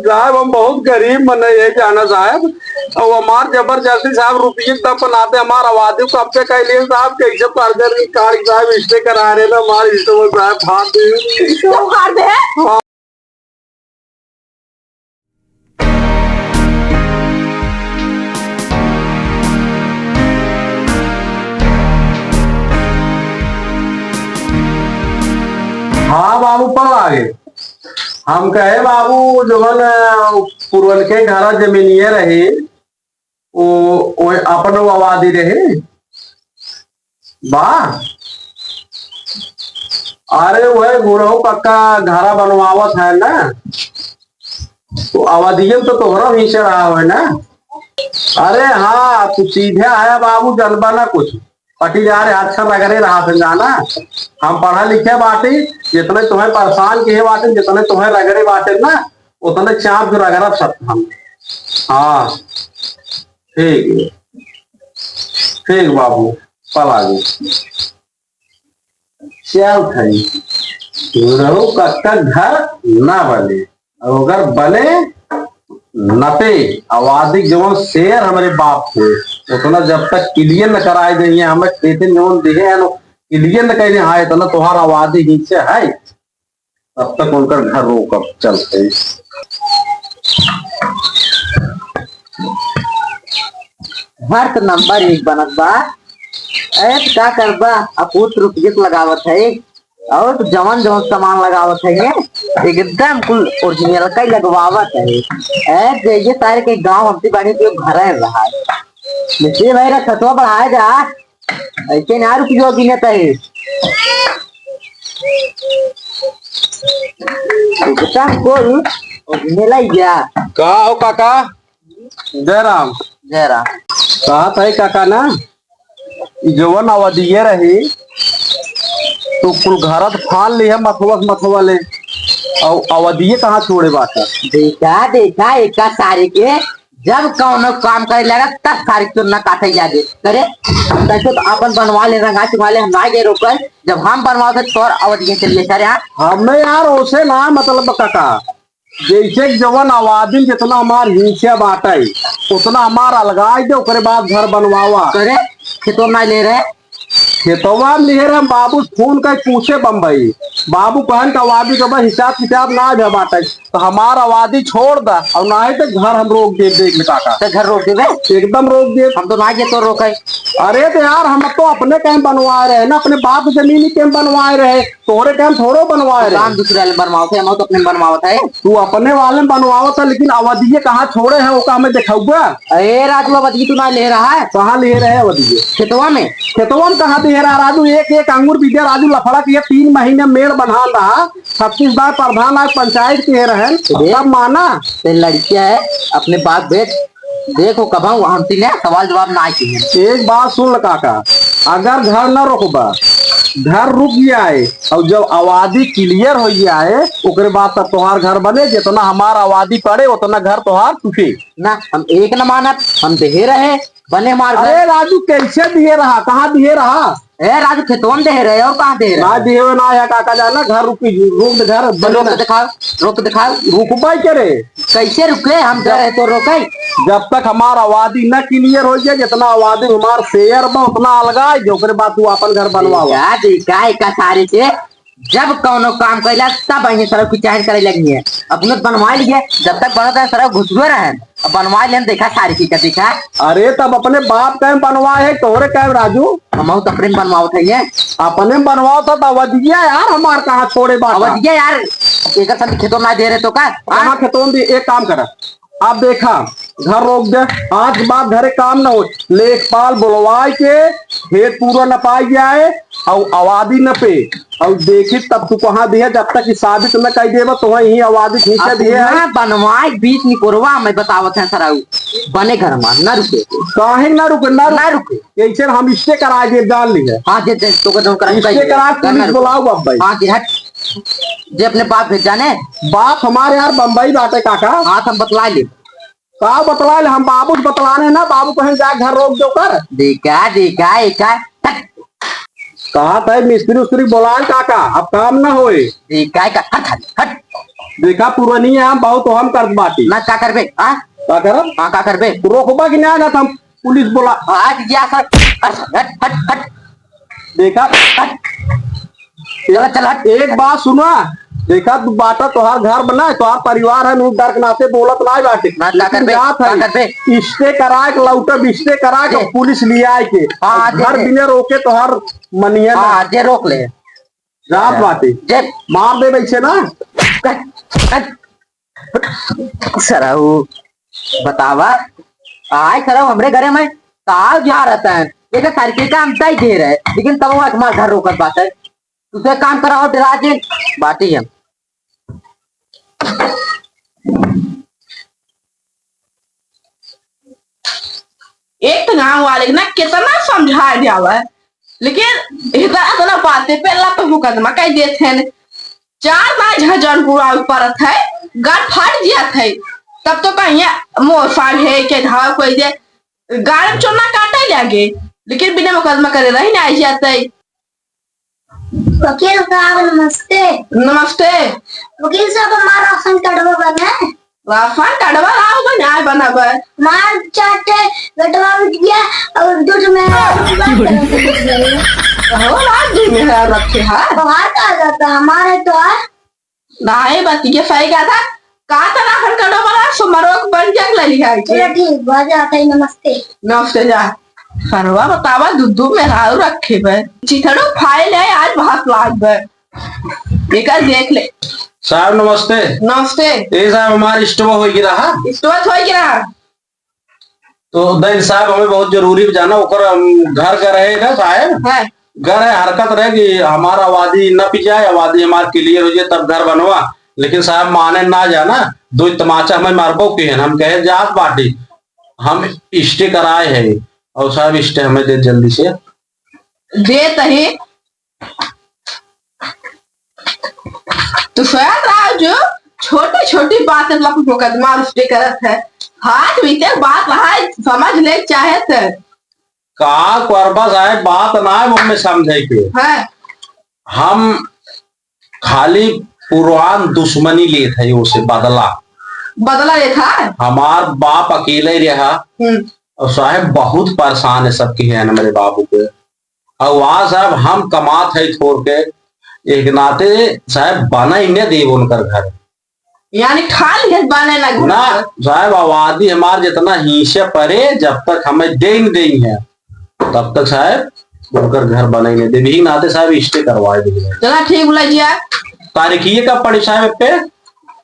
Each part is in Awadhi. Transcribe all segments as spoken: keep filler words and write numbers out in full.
साहब, हम बहुत गरीब मने है जाना साहब, और हमार जबरदस्ती साहब रुपये के दम पर नाते हमार आबादी को कब्जे कर लिए साहब। कैसे फर्जर की कार्ड साहब स्टे करा रहे ना, हमार स्टे साहब फाड़ दे। क्यों फाड़ दे? हाँ। हाँ बाबू, पल आगे। हम कहे बाबू, जवन, अ, पुरनके घरा जमीनिये रही, वो, वो अपन वो आबादी रही। बा? अरे, वह गुरहु कक्का घरा बनवावत है ना, तो आबादियन तो तोहरा नीचे रहा है ना। अरे हाँ, तू सीधे आया बाबू, जनबा ना कुछ। पटीदार अच्छा रगड़े रहा थे जाना। हम पढ़ा लिखे बाटी, जितने तुम्हें परेशान किए बाटे, जितने तुम्हें रगड़े बाटे ना, उतने चाप जो रगड़ब सब हम। हाँ, ठीक है। ठीक बाबू, पल आगे। चल भाई, गुरहु कक्का घर ना बने, और अगर बने नपे आबादी जवन शेर हमरे बाप के, उतना जब तक clear न कराए देंगे, हमें खेते जवन दिहे हैं, clear न कह दे, हाँ, इतना तोहार आबादी नीचे है, तब तक उनकर घर रोकब चलते। घर तो नंबर एक बनत बा। ऐस का करबा, अपूत रुपये के लगावत है। और तो जवन जवन सामान लगावत है ये, एकदम कुल original का ही लगवावत है। ऐस जैसे सारे के गांव हमसे बानी तो घर रहा है। मिस्त्री भाई रे, खतवा बढ़ाए जा। ऐसे ना रुपयो गिनत है। एकदम कुल original ही गया। का हो काका? जय राम। जय राम। कहत है काका ना, ई जवन अवधिये रही, तू कुल घरत फान लिहे मथवा से मथवा ले, और अवधिये कहाँ छोड़े बाटा? देखा, देखा, एका सारे के जब कौनो काम करे लगा, तब सारे के चुन्ना काटे जाके। करे, तैसे तो अपन बनवा ले, रंगा चुंगा ले, हम ना गए रोकल। जब हम बनवाओ थे, तोर अवधिये चल ले सारे, हाँ? हमें यार, ओसे ना मतलब काका। जैसे कि जवन आबादी में जितना हमार हिस्सा बाटे, उतना हमार अलगाई दे, ओकरे बाद घर बनवावा। करे, खेतवा में ना ले रहे? खेतवा में लिहे रहे, हम बाबू से फोन कर पूछे बम्बई। बाबू कहन कि आबादी के बस हिसाब किताब ना भे बाटे, तो हमार आबादी छोड़ दा, और ना है तो घर हम रोक दे, देख ले काका। तो घर रोक देबे? एकदम रोक दे। हम तो ना ये तो रोके। अरे तो यार, हम तो अपने कहे बनवाए रहे ना, अपने बाप जमीन ही के बनवाए रहे। तोहरे टाइम थोड़ो बनवाए रहे। काम दूसरे वाले बनवावत है, हम तो अपने बनवावत है। तू अपने वाले में बनवावत है, लेकिन अवधिये कहाँ छोड़े हैं, ओका हमें देखाउबा? अरे राजू, अवधिये तू ना ले रहा है। कहाँ ले रहे अवधिये? खेतवा में। खेतवा में कहाँ दे रहा राजू? एक एक अंगूर बीजे राजू लफड़ा किए, तीन महीने मेड़ बन्हान रहा, छत्तीस बार प्रधान आज पंचायत के रहन, अरे। तब माना। ते लड़किया है, अपने बात भेज। देखो, कबहूँ हमसे ने सवाल जवाब ना किहे। एक बात सुन ल काका, अगर घर न रोकबा, घर रुक जाए और जब आबादी clear हो जाए, ओकरे बाद तब तोहार घर बने, जितना हमार आबादी पड़े, उतना घर तोहार टूटे। ना, हम एक न मानत, हम देहे रहे, बने हमार घर। अरे राजू, कैसे दिहे रहा, कहाँ दिहे रहा? ए राजू, खेतवा में देहे रहे, और कहाँ देहे रहे? ना दिहे ना है काका जाना, घर रुकी, रोक दे घर, तो रोक बने। दिखाओ, रोक दिखाओ। रुकबा ही करे। कैसे रुके? हम कह रहे तो रोके। जब तक हमार आबादी न clear हो जाए, जितना आबादी हमार share बा, उतना अलगाए दे, ओकरे बाद तू आपन घर बनवावा। देखा, देखा, एका सारे के जब कौनो काम कैला, तब अइहे सरऊ की चाहे करे लगी है। अपने बनवाए लिए, जब तक बनत है सरऊ घुसुए रहे, अब बनवाए लेन, देखा सारे की का देखा। अरे, तब अपने बाप का बनवाए है, तोहरे का राजू? हम तो अपने बनवावत है ये। अपने बनवावत है, तो अवधिया यार हमार कहाँ छोड़े बाटा? अवधिया यार, एकर साथ खेतों ना दे रहे तो का? कहाँ हाँ? खेतों दे, एक काम करा, आप देखा, घर रोक दे, आज के बाद घरे काम न हो। लेखपाल बुलवाए के, खेत पूरा न पाई जाए, और आबादी न पे, और देखी तब तू कहाँ दिहे, जब तक कि साबित न कर देबा, तो वहीं आबादी खींचे अब दिहे है। ना बनवाए बीच निकोरवा, मैं बतावत है सरऊ, बने घर मा, ना रुके। काहे ना रुके, ना रुके। ना रुके। ऐसे हम stay करा दे, जान ली है। हाँ, जे, जे, तो का, तो का, stay करा, पुलिस बुलाओ अब भाई। हाँ, जे हट। जे अपने बाप भेज जाने। बाप हमारे यार बम्बई बाटे काका। हाँ, तो हम बतला ले। का बतला ले? हम बाबू से बतलाने ना, बाबू कहें जा घर रोक दो कर। देखा, देखा, एका, हट। कहा था मिस्त्री उस्त्री बुलाए काका, अब काम ना होए। देखा, एका, हट, हट, हट। देखा पुरनिया, हम बहुत हम करत बाटी। ना का करबे? हाँ? का करब? हाँ, का करबे? रोकबा कि ना, ना त हम पुलिस बोला। आज गया सर। हट, हट, हट, हट। देखा, हट। चला, चला, हट। एक बात सुना, देखा तू बाटा तोहार घर बना, तोहार परिवार है, नू डर के नाते बोलत नाय बाटे। ना, का लेकिन करबे? जात का है, करबे? इस्टे कराए के लौटब, इस्टे कराए के दे। पुलिस लियाए के। हाँ, दे, घर दे। बिना रोके तोहार मनिया ना। हाँ, दे रोक ले। जात बाटे। जे मार दे वैसे ना। कट, कट। सरऊ, बतावा, आए सरऊ हमरे घरे में ताव जा रहता है। एक तारीख का हम तय दे रहे, लेकिन तब वो हमार घर रोकत बाटे। तुझे काम कराओ, डरा जे बाटी हम। एक तो गाँव वाले के ना कितना समझाए जावे, लेकिन इतना, इतना बातें पे लप मुकदमा कर देते हैं। चार बार जहाँ जौनपुर आवे पड़त है, गाल फाट जात है। तब तो कहिए मोर फाड़ है के धावा कोई दे, गाल में चोन्ना काटे लागे, लेकिन बिना मुकदमा करे रही ना जाते। वकील साहब, नमस्ते। नमस्ते। वकील साहब, हमारा राशन कार्डवा बने? राशन कार्डवा लाओ, बनाए बनाबे। हमार चार ठे बेटवा बिटिया और दो ठे मेहरारू। हो, रात दिन में है रखे है। तोहार का जाता, हमारे तो है। नाहीं, बतिया सही कहा था। का तो राशन कार्ड वाला सुमरो के बन जाए ललिया के। चलो ठीक बा, जात है, नमस्ते। नमस्ते जा। सरवा बतावा, दू दू मेहरारू रखे बे। चिथड़ो फाइल है, आज भात लाग बे। एका देख ले। साहब नमस्ते। नमस्ते। ए साहब, हमार स्टोव होई गिरा हा। स्टोव होई गिरा हा। तो दैन साहब, हमें बहुत जरूरी जाना, ओकर हम घर का रहे ना साहब, हाँ। घर है, हरकत रहे कि हमार आबादी न पिछाए, आबादी हमार क्लियर हो जाए तब घर बनवा। लेकिन साहब माने ना जाना, दो तमाचा हमें मारबो के हैं। हम कहे जात बाटी, हम स्टे कराए है और साहब स्टे हमें दे जल्दी से। दे तही। तो शायद राव जो छोटी छोटी बात मतलब मुकदमा उस पे करत है, हाथ बीते बात रहा है, समझ ले चाहे थे। का करबा साहब, बात ना है, वो में समझे के। है। हम खाली पुरान दुश्मनी लेत है, उसे बदला। बदला लेत है? हमार बाप अकेले रहा। हम्म। और साहब बहुत परेशान है सबके हैं हमारे बाबू के। और वहाँ साहब हम कमात है थोड़ के, एक नाते साहब बना ही नहीं देव उनकर घर। यानी खा लिए बने ना घर? ना साहब, आबादी हमार जितना हिस्सा पड़े, जब तक हमें दे न देई है, तब तक साहब उनकर घर बने नहीं देव। यही नाते साहब स्टे करवाए देंगे। चला ठीक बोला जिया। तारीखिए कब पड़ी साहब पे?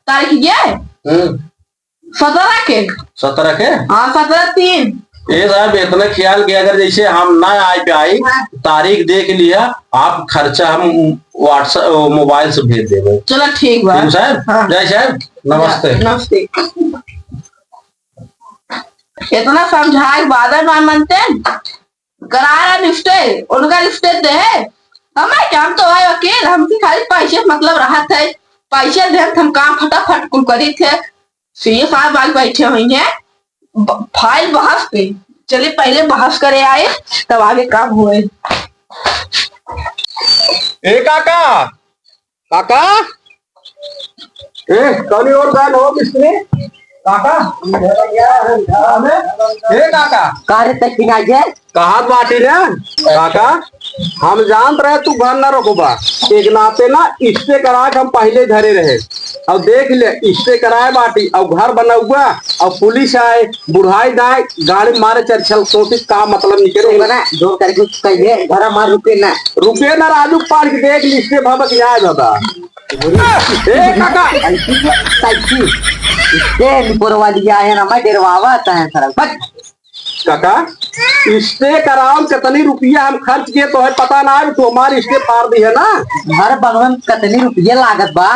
तारीख ये? हम्म। सत्रह के। सत्रह के? हाँ, सत्रह तीन। ए साहब, इतना ख्याल कि अगर जैसे हम ना आए पे आई, हाँ। तारीख देख लिया, आप खर्चा हम WhatsApp, मोबाइल से भेज देबे। चला ठीक बा। ठीक साहब? हाँ। जय साहब, नमस्ते। नमस्ते। इतना समझाए के बाद ना मनते, करारा निपटे, उनका निपटे दे। हमें क्या, हम तो है वकील, हमके खाली पैसे से मतलब रहत है, पैसे दे हम काम फटाफट कुल करी थे। सीए साहब आज बैठे हुई हैं ब-, फाइल बहस पे। चलिए पहले बहस करे आए, तब आगे काम हुए। ए काका, काका, ए, कौनी ओर गए हो मिस्त्री? काका, ए काका। का रे तकिना जे? कहा बाटी ना, काका, हम जानत रहे तू घर ना रखबा। एक नाते ना स्टे करा के हम पहले धरे रहे। अब देख ले, स्टे कराए बाटी, अब घर बनउबा, अब पुलिस आए, बुढ़ाई दाए, गाड़ी मारे चल चल, सोची का मतलब निकले। बना, जोर करके कहिए, घर हमार रुके ना। रुके ना राजू, पार के देख ली, स्टे भबक जाए दादा। ए, काका। ऐसी, ऐसी। स्टे निपोरवा लिया है ना, मैं डेरवावा आता है सारा। बस। काका, स्टे कराओ, कितनी रुपया हम खर्च किए, तो है पता ना है, तो हमारी स्टे फाड़ दी है ना। घर बनवन कितनी रुपया लागत बा,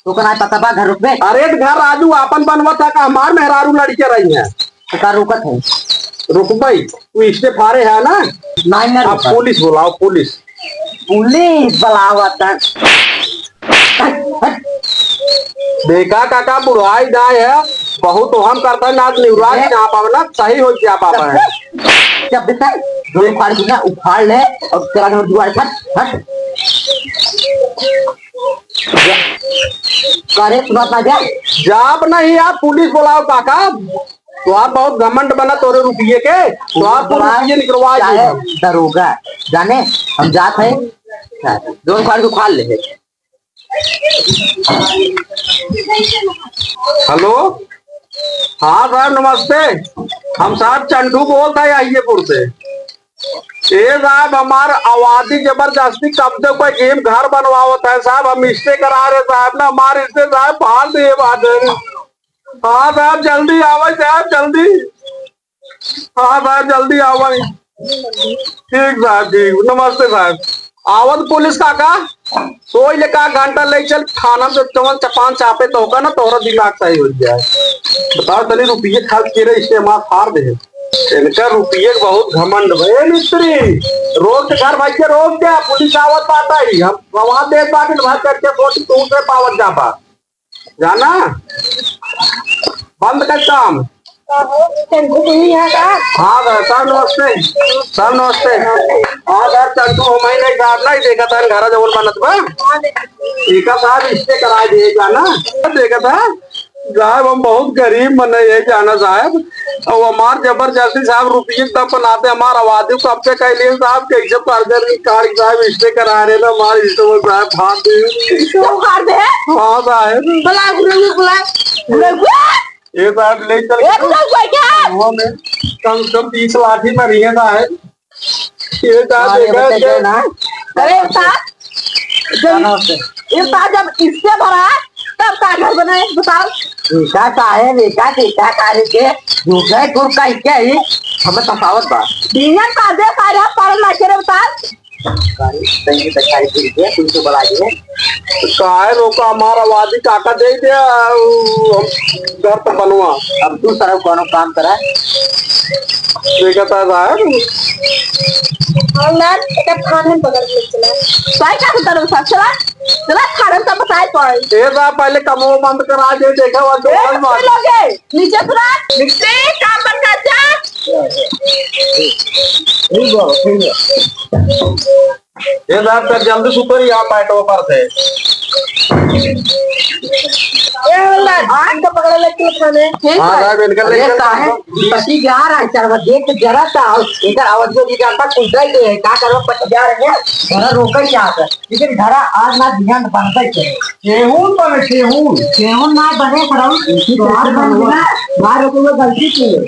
तो कना पता बा घर रुपये? अरे, तो घर राजू आपन बनवा था, का हमार मेहरारू लड़के रही है। तो का रुकत है? रुकबई, तू स्टे फाड़े है ना? नहीं, नहीं अब रुकत। पुलिस बुलाओ, पुलिस। पुलिस बुलावत है। हट, हट। देखा काका, बुढ़ाई जाए है, बहुत ओहम करता है, ना निवराज ए? जा पावे ना, सही हो जा पावे है। जब देखा, जो उखाड़ दूँ ना, उखाड़ ले और चला जाओ दुआर, हट, हट। करे सुनत ना जा। जाब नहीं यार, पुलिस बोलाओ काका। तो आप बहुत घमंड बना तोरे रुपये के, तो आप तो रुपये निकलवा दे। दरोगा जाने हम जात है, दोन फाड़ के उखाड़ ले। हेलो, हाँ साहब नमस्ते, हम साहब चंदू बोलत है आइएपुर से। ए साहब, हमार आबादी जबरदस्ती कब्जे पे गेम घर बनवावत है साहब, हम stay करा रहे साहब ना, हमार stay साहब फाड़ दिए बात है। हाँ साहब, जल्दी आवे साहब, जल्दी। हाँ साहब, जल्दी आवे। ठीक साहब, ठीक, नमस्ते साहब। आवत पुलिस काका, सोई ले का घंटा ले चल थाना में, जवन चपान चापे तो होगा ना, तोहरा दिमाग सही हो जाए। बताओ, तनी रुपये खर्च के रहे, इससे हमार फाड़ दे। इनका रुपये के बहुत घमंड बा। ए मिस्त्री, रोक के घर भाई के रोक दे, पुलिस आवत बात आई। हम गवाह देत बाटी, भाई करके वोट तू से पावत जा बा। जाना? बंद कर काम। हाँ, सर, नमस्ते। सर, नमस्ते। हाँ, सर, चंदू, हम ही नहीं, साहब, नहीं देखा था, घर जवन बनत बा। ठीक है, साहब, इससे करा दिए जाना। देखा था? साहब, हम बहुत गरीब मने, ये जाना साहब, और हमार जबरदस्ती साहब रुपये तब बनाते, हमार आबादी को कब्जे कर लिए साहब, कैसे फर्जर की कार्ड साहब stay करा रहे ना, हमार stay वो साहब फाड़ दे। तो फाड़ दे? हाँ साहब। बुला, बुला, बुला, बुला। ये साहब ले चल ए, के बुला, कोई क्या? हुआ में कम से कम तीस लाठी मारी है साहब। ये साहब अरे, देखा बच्चा क्या? क्या ना? अरे, साहब, जब, नमस्ते। ये साहब, जब इससे भरा, तब का घर बनाए, बताओ? बेटा साहब, बेटा, बेटा साहब के दूसरे गुरु का क्या ही? हमें तफावत बा। बिना सादे सारे आप पालन ना करे, बताओ? सारे सही से खाई पी के, तुमसे बड़ा ही है। तो काहे रोका, हमारा वादी काका दे दे, आ, उ, हम घर तो बनवा। अब तू सारा कोनो काम करा। देखा था साहब। और ना, एक थाने में पकड़ के चला। साई का उतर सा, चला, चला, थाने में सब बताए पड़े। ए साहब, पहले कमो बंद करा दे, देखा हुआ ए, दोकान बंद। लोगे, नीचे उतरा, नीचे काम बंद कर जा। ठीक बा, ठीक बा। ए साहब, तब जल्दी सुतरी आप बैठो ऊपर से। ए, वाला, आग तो पकड़ ले, क्यों खाने? हाँ, साहब, इनका अरे, लेकर काहे? पति जा रहा है, चरवा देख के जरा सा, और इधर आवाज जो नहीं जानता, कुछ दे दे, क्या करो, पति जा रहे हैं, जरा रोक ही आता। लेकिन घरा आज ना बिहान बनता ही है। केहून बने, केहून। केहून ना बने, पर हम इसी तरह से बनवा। बाहर रुको, गलती की है।